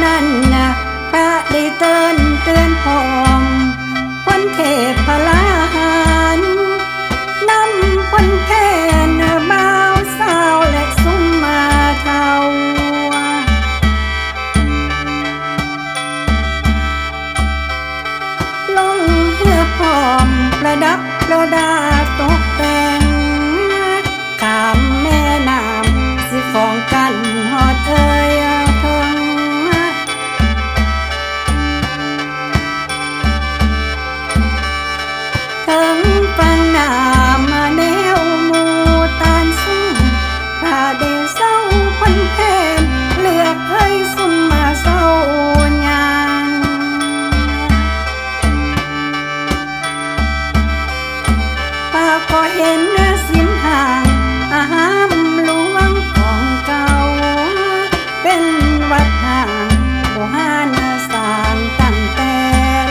ນັ້ນນະ ພະໄດ້ເຕີນເຕືອນພ້ອມ ພົນເທບພະລາຫັນ ນຳພົນແຜນບ່າວສາວ ແລະ ຊຸມມາເຖົ້າ ລົງເຮືອພ້ອມປະດັບປະດາຕົກແຕ່ງ ຂ້າມແມ່ນ້ຳຊິຂອງກັນຮອດເອີຍເຖິງ ເຖິງຝັ່ງນ້ຳແນວໝູ່ຕານສູງ ພະໄດ້ເຊົາພົນແຜນ ເລືອກເອີຍຊຸມມາເຊົາຍ່າງ ປາກໍເຫັນສິມຫ້າງ ອາຮາມຫຼວງຂອງເກົ່າ ເປັນວັດຮ້າງບູຮານສ້າງຕັ້ງແຕ່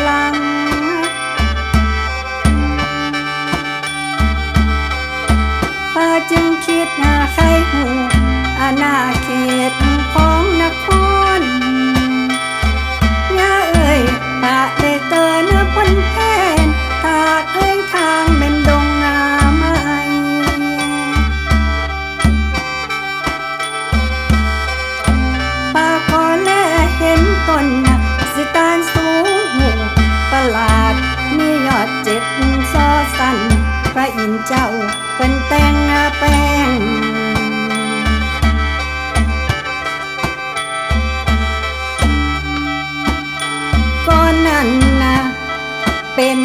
ຫຼັງ ປາຈຶ່ງຄິດຫາໃຄ່ຮູ້ອານາເຂດຂອງນະຄອນ ຍາເອີຍ ປາໄດ້ເຕີນພົນແຜນ ຖ້າເອີຍທາງແມ່ນດົງງາໄມ້ ປາກໍແລເຫັນຕົ້ນຊິຕານສູງ ປະຫຼາດມີຍອດເຈັດຊໍຊັ້ນ ພະອິນເຈົ້າເພິ່ນແຕ່ງແປງ ກໍນັ້ນນະ ເປັນ